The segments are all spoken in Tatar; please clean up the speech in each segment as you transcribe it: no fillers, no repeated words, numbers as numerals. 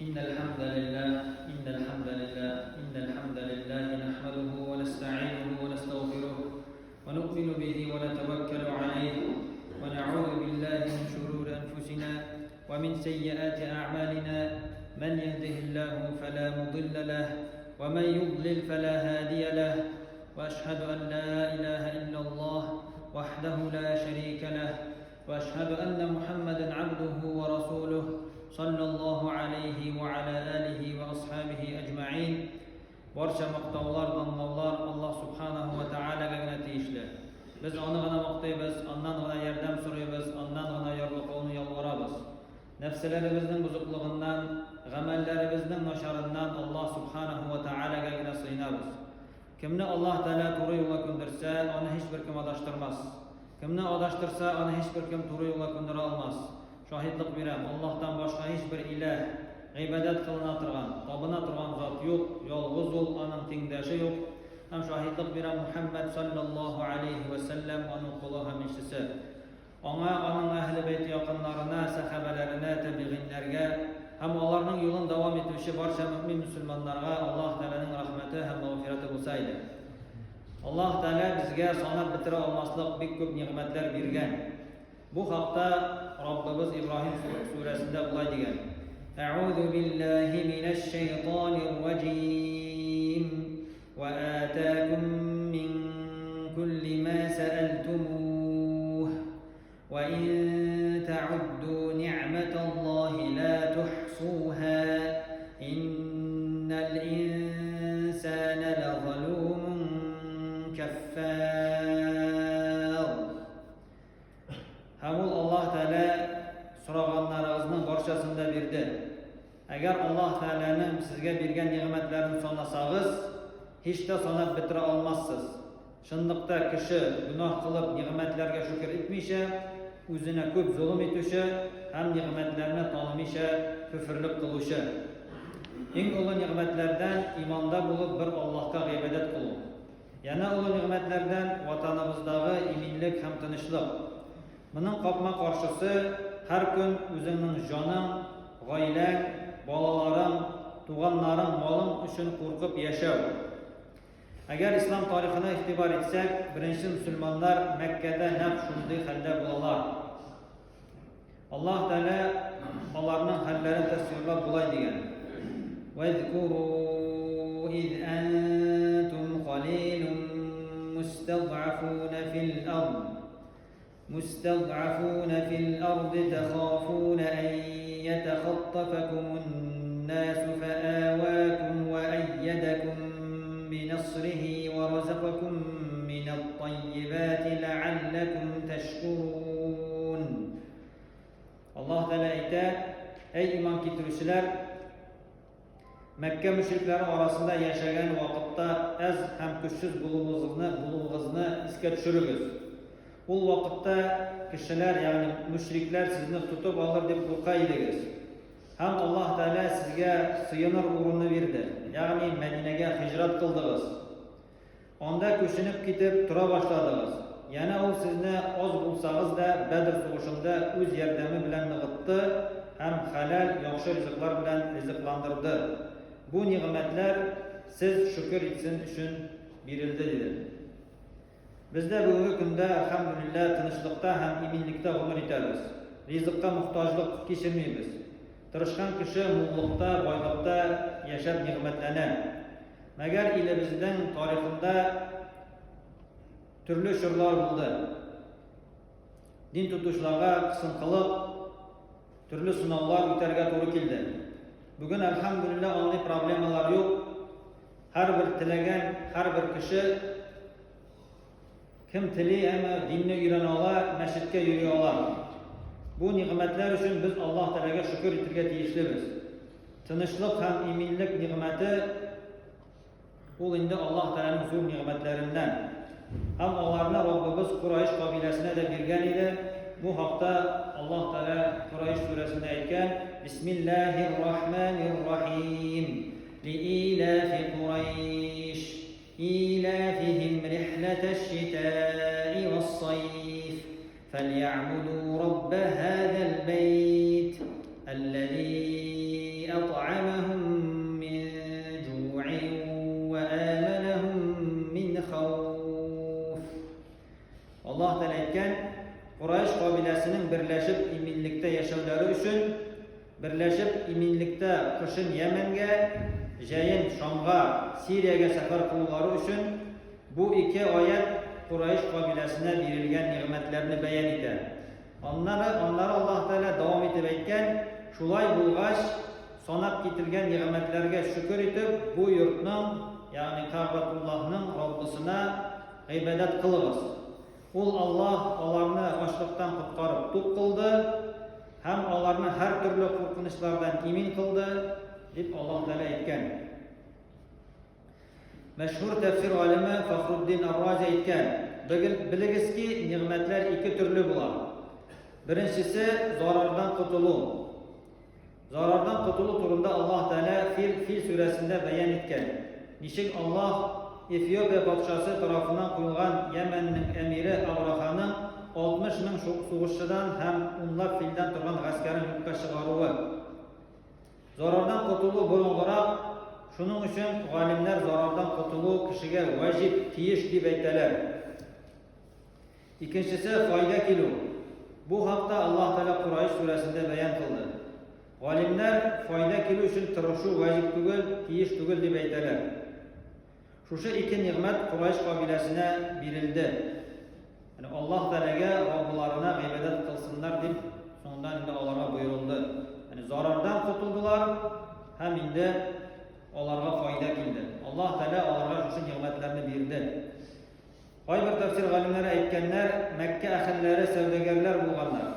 إن الحمد لله إن الحمد لله إن الحمد لله نحمده ونستعينه ونستغفره ونؤمن به ونتوكل عليه ونعوذ بالله من شرور أنفسنا ومن سيئات أعمالنا من يهده الله فلا مضل له ومن يضلل فلا هادي له وأشهد أن لا إله إلا الله وحده لا شريك له وأشهد أن محمدا عبده ورسوله صلى الله عليه وعلى آله وأصحابه أجمعين. Барча мактаулар, данлаулар Аллаһ Субханаһу ва Тәгаләгә генә тиешле. Без Аны гына мактыйбыз, Аннан гына ярдәм сорыйбыз, Аннан гына ярлыкауны ялварабыз. Нәфселәребезнең бозыклыгыннан, гамәлләребезнең начарыннан Аллаһ Субханаһу ва Тәгаләгә генә сыенабыз. Кемне Аллаһ Тәгалә туры юлга күндерсә, аны һичбер кем адаштырмас. Кемне адаштырса, аны һичбер кем туры юлга күндерә алмас. Шаһитлык бирәм, Аллаһтан башка һичбер иләһ, гыйбадәт кылына торган, табына торган зат юк, ялгыз Ул, Аның тиңдәше юк. Һәм шаһитлык бирәм, Мухәммәд салләллаһу аләйһи вә сәлләм Аның колы һәм илчесе. Аңа, аның әһле бәйте якыннарына, сәхабәләренә, тәбигыйннәргә һәм аларның юлын дәвам итүче барча мөэмин-мөселманнарга Аллаһ Тәгаләнең рәхмәте һәм мәгъфирәте булса иде. Аллаһ Тәгалә безгә санап бетерә алмаслык бик күп нигъмәтләр биргән. Бу хакта Раббыбыз Ибраһим сүрәсендә болай дигән: Әгъузу биллаһи минәш шәйтанир раҗим. Ва атакум мин кулли ма сәәлтумуһ. Ва ин та'удду ни'маталлаһи ла тухсуха. Иннал инсана лазалумун каффар. Һәм ул Аллаһ Тәгалә сораганнарыгызның барчасын да бирде. Әгәр Аллаһ Тәгаләнең сезгә биргән нигъмәтләрен санасагыз, һич тә санап бетерә алмассыз. Чынлыкта кеше гөнаһ кылып нигъмәтләргә шөкер итмичә, үзенә күп золым итүче һәм нигъмәтләрне танымыйча көферлек кылучы. Иң олы нигъмәтләрдән иманда булып бер Аллаһка гыйбадәт кылу. Янә олы нигъмәтләрдән Ватаныбыздагы иминлек һәм тынычлык. Моның капма-каршысы, һәр көн үзеңнең җаның, гаиләң, балаларың, туганнарың, малың өчен куркып яшәү. Әгәр ислам тарихына игътибар итсәк, беренче мөселманнар Мәккәдә нәкъ шундый хәлдә булалар. Аллаһ Тәгалә аларның хәлләрен тасвирлап болай дигән: "Вазкуру из антум қалилун мустадъафуна фил ард مستضعفون في الأرض تخافون أن يتخطفكم الناس فآواكم وأيدكم بنصره ورزقكم من الطيبات لعلكم تشكرون. Аллаһ Тәгалә әйтә, әй иман китерүчеләр, Мәккә мөшрикләре арасында яшәгән вакытта әз һәм көчсез булуыгызны, булуыгызны искә төшерегез. Ул вакытта кешеләр, ягъни мөшрикләр сезне тотып алыр дип курка идегез. Һәм Аллаһ Тәгалә сезгә сыеныр урынны бирде, ягъни Мәдинәгә һиҗрәт кылдыгыз. Анда күченеп китеп тора башладыгыз. Янә ул сезне аз булсагыз да Бәдр сугышында үз ярдәме белән ныгытты һәм хәләл, яхшы ризыклар белән ризыкландырды. Бу нигъмәтләр сез шөкер итсен өчен бирелде, диде. Без дә бүгенге көндә, әлхәмдүлилләһ, тынычлыкта һәм иминлектә гомер итәбез. Ризыкка мохтаҗлык кичермибез. Тырышкан кеше муллыкта, байлыкта яшәп нигъмәтләнә. Мәгәр илебезнең тарихында төрле чорлар булды. Дин тотучыларга кысынкылык, төрле сынаулар үтәргә туры килде. Бүген, әлхәмдүлилләһ, андый проблемалар юк. Һәрбер теләгән, һәрбер кеше кем тели, әмма динне өйрәнә ала, мәчеткә йөри ала. Бу нигъмәтләр өчен без Аллаһ Тәгаләгә шөкер итергә тиешлебез. Тынычлык һәм иминлек нигъмәте ул инде Аллаһ Тәгаләнең зур нигъмәтләреннән. Һәм аларны Раббыбыз Курайш кабиләсенә дә биргән иде. Бу хакта Аллаһ Тәгалә Курайш сүрәсендә әйткән: Бисмиллаһир рахманир рахим. لإيلاف قريش إيلافهم رحلة الشتاء والصيف فليعبدوا رب هذا البيت الذي أطعمهم. Аллаһ Тәгалә әйткән, Курайш кабиләсенең берләшеп иминлектә яшәүләре өчен, берләшеп иминлектә кышын Йәмәнгә, җәен Шамга, Сириягә сәфәр кылулары өчен бу ике аять Курайш кабиләсенә бирелгән нигъмәтләрне бәян итә. Аннары, аннары Аллаһ Тәгалә дәвам итеп әйткән, Шулай булгач, санап кителгән нигъмәтләргә шөкер итеп, бу йортның, ягъни Кәгъбәтуллаһның Раббысына гыйбадәт кылыгыз. Ул Аллаһ аларны ачлыктан коткарып тук кылды һәм аларны һәртөрле куркынычлардан имин кылды, дип Аллаһ Тәгалә әйткән. Мәшһүр тәфсир галиме Фахруддин Ар-Рази әйткән, Белегез ки, нигъмәтләр ике төрле була. Беренчесе, зарардан котылу. Зарардан котылу турында Аллаһ Тәгалә Фил, Фил сүрәсендә бәян иткән. Ничек Аллаһ Эфиопия патшасы тарафыннан куелган Йәмәннең әмире Абраханың 60 мең сугышчыдан һәм унлап филдән торган гаскәрен юкка чыгаруы. Зарардан котылу борынгырак, шуның өчен галимнәр зарардан котылу кешегә вәҗиб, тиеш дип әйтәләр. Икенчесе, файда килү. Бу хакта Аллаһ Тәгалә Курайш сүрәсендә бәян кылды. Галимнәр файда килү өчен тырышу вәҗиб түгел, тиеш түгел дип әйтәләр. Шушы ике нигъмәт Курайш кабиләсенә бирелде. Яни Аллаһ Тәгаләгә, Раббыларына гыйбадәт кылсыннар дип, соңыннан инде аларга боерылды. Яни зарардан котылдылар һәм инде аларга файда килде. Аллаһ Тәгалә аларга шушы нигъмәтләрне бирде. Кайбер тәфсир галимнәре әйткәннәр, Мәккә әһелләре сәүдәгәрләр булганнар.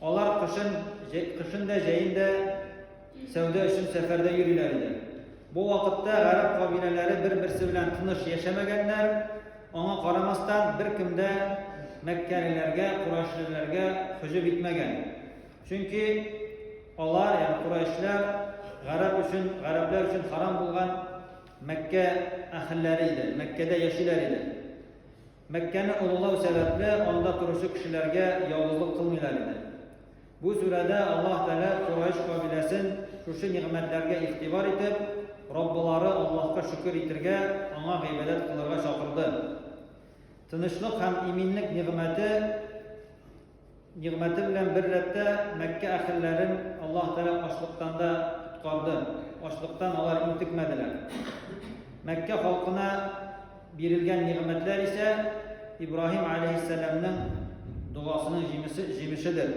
Алар кышын, кышын да, җәен дә сәүдә өчен сәфәрдә йөриләр иде. Бу вакытта гарәп кабиләләре бер-берсе белән тыныч яшәмәгәннәр, аңа карамастан беркем дә мәккәлеләргә, курайшлеләргә һөҗүм итмәгән. Чөнки алар, ягъни курайшлар, гарәп өчен, гарәпләр өчен харам булган Мәккә әһелләре иде, Мәккәдә яшиләр иде. Мәккәне олылау сәбәпле, анда торучы кешеләргә явызлык кылмыйлар иде. Бу сүрәдә Аллаһ Тәгалә Курайш кабиләсен шушы нигъмәтләргә игътибар итеп, Раббылары Аллаһка шөкер итергә, аңа гыйбадәт кылырга чакырды. Тынычлык һәм иминлек нигъмәте Нигъмәте белән бер рәттә Мәккә әһелләрен Аллаһ Тәгалә ачлыктан да коткарды. Ачлыктан алар интекмәделәр. Мәккә халкына бирелгән нигъмәтләр исә Ибраһим алейһиссәламнең догасының җимеше, җимешедер.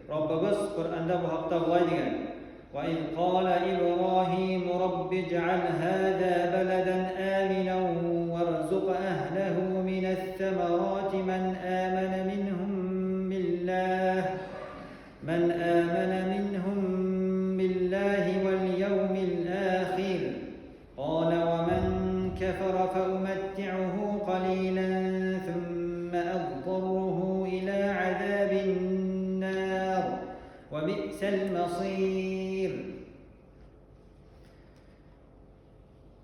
Раббыбыз Коръәндә бу хакта болай дигән: "Ва из кала Ибраһим рабби идж'аль һаза баладан аминан варзук әһләһу минәс-самарати ман амана минһум биллаһ ман амана минһум биллаһи вал яумил ахир قال ومن كفر فأمتعه قليلا ثم أضطره إلى عذاب النار وبئس المصير.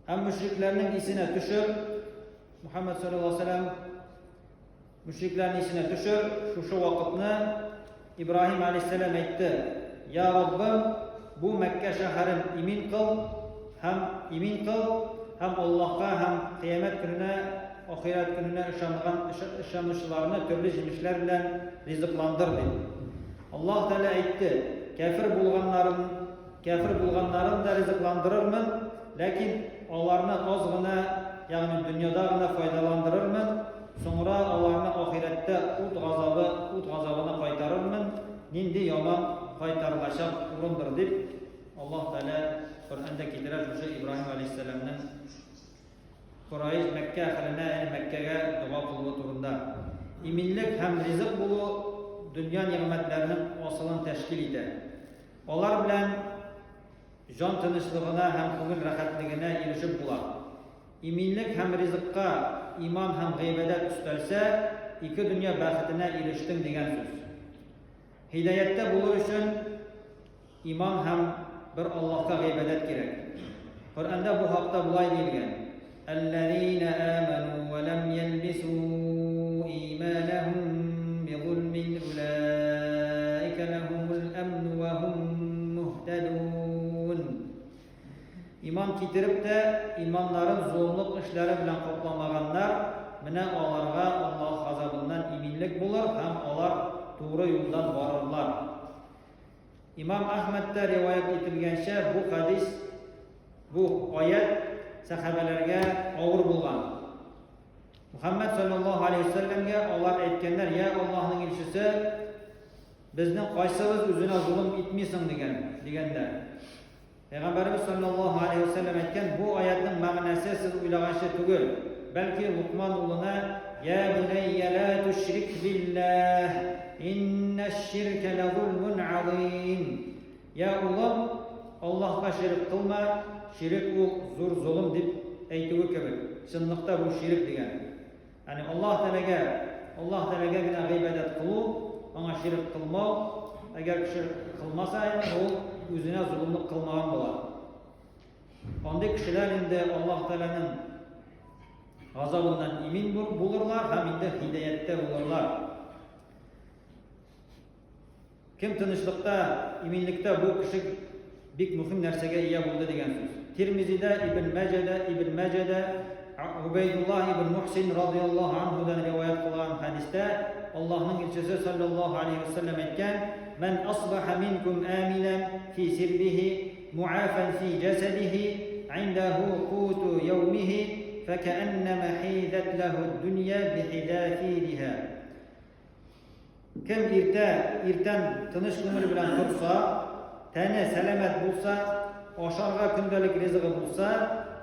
Һәм мөшрикләрнең исенә төшер, Мухаммад саллаллаху алейһи вәсәлләм мөшрикләрнең исенә төшер, шушы вакытны Ибраһим алейһиссәлам әйтте: "Я Раббым, бу Мәккә шәһәрен имин кыл һәм имин кыл һәм Аллаһка һәм кыямәт көненә, ахирәт көненә ышанган ышанучыларны төрле җимешләр белән ризыкландыр", дип. Аллаһ Тәгалә әйтте: "Кәфер булганнарын, кәфер булганнарын да ризыкландырырмын, ләкин аларны аз гына, ягъни дөньяда гына файдаландырырмын, соңра аларны ахирәттә ут газабы, ут газабына кайтарырмын, нинди яман кайтарылачак урындыр", дип Аллаһ Тәгалә Коръәндә китерә шушы Ибраһим алейһиссәламнең Курайш Мәккә әһеленә, ягъни Мәккәгә дога кылуы турында. Иминлек һәм ризык булу дөнья нигъмәтләренең асылын тәшкил итә. Алар белән җан тынычлыгына һәм күңел рәхәтлегенә ирешеп була. Иминлек һәм ризыкка иман һәм гыйбадәт өстәлсә, ике дөнья бәхетенә ирештең дигән сүз. Һидаятьтә булыр өчен иман һәм бер Аллаһка гыйбадәт кирәк. Коръәндә бу хакта болай диелгән: Әлләзина аману ва лам ялбису иманахум бизулмин улаика лахумул амну ва хум муһтадун. Иман китереп тә, иманнарын золымлык эшләре белән капламаганнар, менә аларга Аллаһ газабыннан иминлек булыр һәм алар туры юлдан барырлар. Имам Әхмәдтә риваять ителгәнчә, бу хәдис, бу аять сәхабәләргә авыр булган. Мухаммәд саллаллаһу алейһи ва сәлләмгә алар әйткәннәр, "Я Аллаһның илчесе, безнең кайсыбыз үзенә золым итми соң?" дигән, дигәндә. Пәйгамбәребез саллаллаһу алейһи ва сәлләм әйткән, бу аятның мәгънәсе сез уйлаганча түгел, бәлки Лукман улына Я бунайя ла тушрик биллаһ, иннәш-ширкә лазулмун азим. Я улым, Аллаһка ширк кылма, ширк ул зур золым дип әйтүе кебек. Чынлыкта бу ширк дигән. Ягъни Аллаһ Тәгаләгә, Аллаһ Тәгаләгә генә гыйбадәт кылу, аңа ширк кылмау, әгәр кеше кылмаса, ул үзенә золымлык кылмаган була. Андый кешеләр инде Аллаһ Тәгаләнең газабыннан имин булырлар һәм инде һидаяттә булырлар. Кем тынычлыкта, иминлектә бу кеше бик мөһим нәрсәгә ия булды дигән сүз. Тирмизидә, Ибн Мәҗәдә, Ибн Мәҗәдә, Убәйдуллаһ ибн Мухсин радыяллаһу анһудан риваять кылган хәдистә Аллаһның илчесе саллаллаһу алейһи ва сәлләм әйткән: "Ман асбаха минкум аминан фи сирбихи, муафан фи җасадихи, индаху куту яумихи, факааннама хизат лаху ад-дунья бихидафириха." Кем иртә, иртән тыныч күңел белән торса, тәне сәламәт булса, ашарга көндәлек ризыгы булса,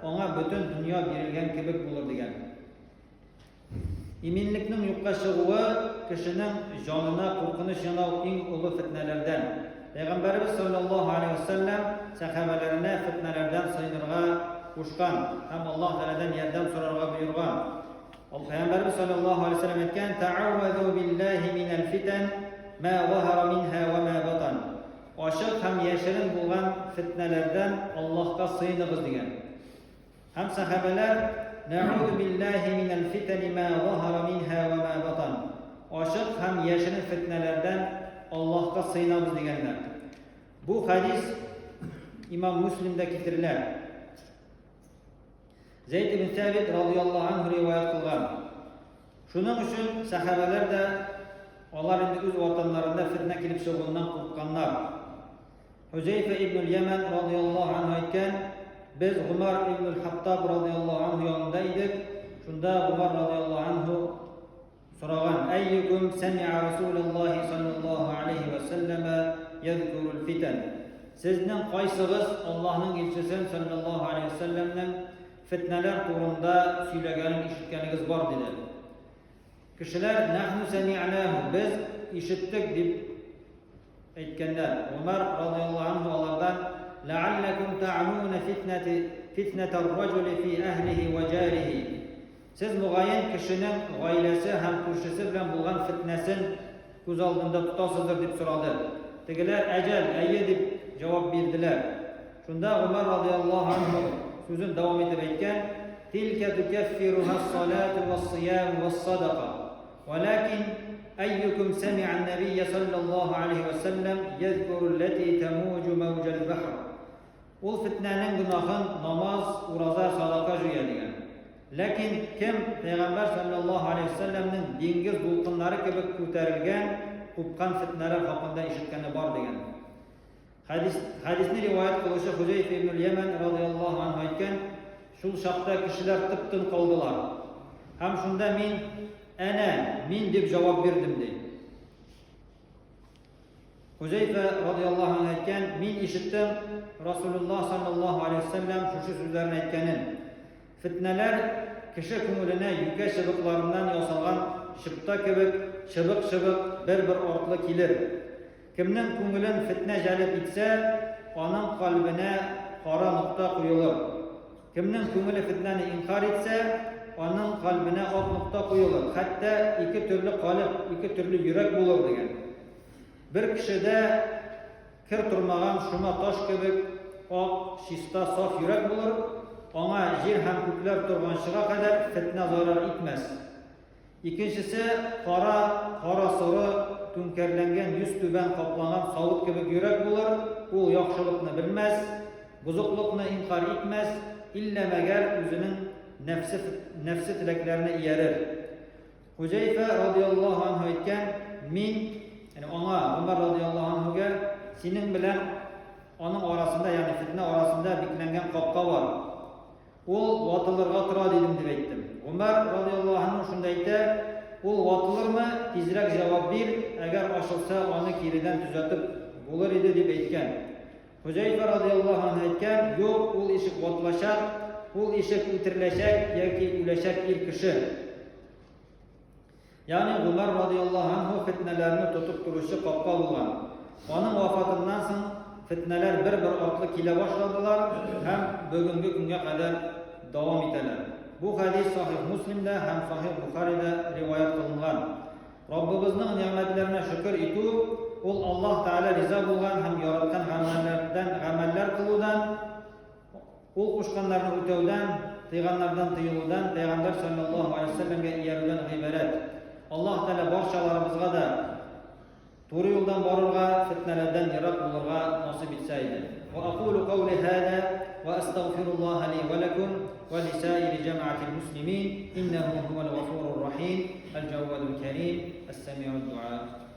аңа бөтен дөнья бирелгән кебек булыр дигән. Иминлекнең юкка чыгуы кешенең җанына куркыныч янау иң олы фетнәләрдән. Пәйгамбәребез саллаллаһу алейһи ва сәлләм сәхабәләренә фетнәләрдән сыенырга кушкан һәм Аллаһ Тәгаләдән ярдәм сорарга боерган. Ул Пәйгамбәребез саллаллаһу алейһи ва сәлләм әйткән, "Тааввазу биллаһи минәл фитан ма заһара минһа ва ма батан." Ачык һәм яшерен булган фитнәләрдән Аллаһка сыеныгыз дигән. Һәм сәхабәләр, "Нәഊзу биллаһи минәл фитани ма заһара минһа ва ма батан." Ачык һәм яшерен фитнәләрдән Аллаһка сыенабыз дигәннәр. Бу хәдис Имам Муслимдә китерелә. Зәйд ибн Сәбит радыяллаһу анһу риваять кылган. Шуның өчен сәхабәләр дә алар инде үз ватаннарында фитнә килеп чыгуыннан курыкканнар. Хузәйфә ибн Яман радыяллаһу анһу әйткән, без Гумар ибн Хаттаб радыяллаһу анһу янында идек. Шунда Гумар радыяллаһу анһу сораган, Әйюкум сәми'а Расулаллаһи саллаллаһу алейһи вә сәлләмә язкурул фитән. Сезнең кайсыгыз Аллаһның илчесен саллаллаһу алейһи вә сәлләмнең фетнәләр турында сөйләгәнен ишеткәнегез бар, диде. Кешеләр, Нахну сәми'наху, без ишеттек, дип әйткәннәр. Гомәр радыяллаһу анһу алардан, Ләалләкум та'нуна фитнәти фитнәтәр раҗули фи әһлихи вә җарихи. Сез, мөгаен, кешенең гаиләсе һәм күршесе белән булган фетнәсен күз алдында тотасыздыр, дип сорады. Тегеләр, Әҗәл, әйе, дип җавап бирделәр. Шунда Гомәр радыяллаһу анһу сүзен дәвам итеп әйткән, Тилкә тукәффируһа ас-салату вас-сияму вас-садака. Вәләкин әйюкум сәми'а ан-нәбийя саллаллаһу алейһи вә сәлләм язкуру алләти тәмуҗу мәүҗәл бәхр. Ул фетнәнең гөнаһын намаз, ураза, садака җуя дигән. Ләкин кем Пәйгамбәр салләллаһу алейһи ва сәлләмнең диңгез дулкыннары кебек күтәрелгән, купкан фетнәләр хакында ишеткәне бар дигән. Хәдис, хәдисне риваять кылучы Хузәйфә ибн Яман радыяллаһу анһу әйткән, шул чакта кешеләр тып-тын калдылар. Һәм шунда мин, әнә, мин дип җавап бирдем, ди. Хузәйфә радыяллаһу анһу әйткән, мин ишеттем Расулуллаһ саллаллаһу алейһи ва сәлләм шушы сүзләрне әйткәнен. Фетнәләр кеше күңеленә юкә чыбыкларыннан ясалган чыпта кебек чыбык-чыбык бер-бер артлы килер. Кемнең күңелен фетнә җәлеп итсә, аның кальбенә кара нокта куелыр. Кемнең күңеле фетнәне инкарь итсә, аның кальбенә ак нокта куелыр, хәтта ике төрле калеб, ике төрле йөрәк булыр, дигән. Бер кешедә кер тормаган шома таш кебек ак, чиста, саф йөрәк булыр, аңа җир һәм күкләр торганчыга кадәр фетнә зарар итмәс. Икенчесе, кара, кара-соры, түнкәрләнгән, йөзтүбән капланган савыт кебек йөрәк булыр, ул яхшылыкны белмәс, бозыклыкны инкарь итмәс, иллә мәгәр үзенең нәфсе, нәфсе теләкләренә иярер. Хузәйфә радияллаһу анһу әйткән. синең белән аның арасында, ягъни фетнә арасында бикләнгән капка бар. Ул ватылырга тора дидем дип әйттем. Гомәр радиаллаһу анһу шунда әйтә, ул ватылырмы, тизрәк җавап бир, әгәр ачылса, аны киредән төзәтеп булыр иде дип әйткән. Хөзәйфә радиаллаһу анһу әйткән, юк, ул ишек ватылачак, ул ишек үтереләчәк яки үләчәк ир кеше. Ягъни Гомәр радиаллаһу анһу фетнәләрне тотып торучы капка булган. Аның вафатыннан соң фетнәләр бер-бер артлы килә башладылар һәм бүгенге көнгә кадәр дәвам итәләр. Бу хәдис Сахих Муслимдә һәм Сахих Бухарида риваять кылынган. Раббыбызның нигъмәтләренә шөкер итү, ул Аллаһ Тәгалә риза булган һәм яраткан гамәлләрдән гамәлләр кылудан, Ул кушканнарны үтәүдән, тыйганнардан тыелудан, Пәйгамбәр салләллаһу галәйһи ва сәлләмгә иярүдән гыйбарәт. Аллаһ Тәгалә барчаларыбызга да туры юлдан барырга, фетнәләрдән ерак булырга насыйп итсә иде. Ва акулу каули һаза ва астагфируллаһа ли ва лакум ва лисаири җәмәгатил муслимин иннәһу һувал гафурур рахим, әл-җаввадул кәрим, әс-сәмиуд дуа.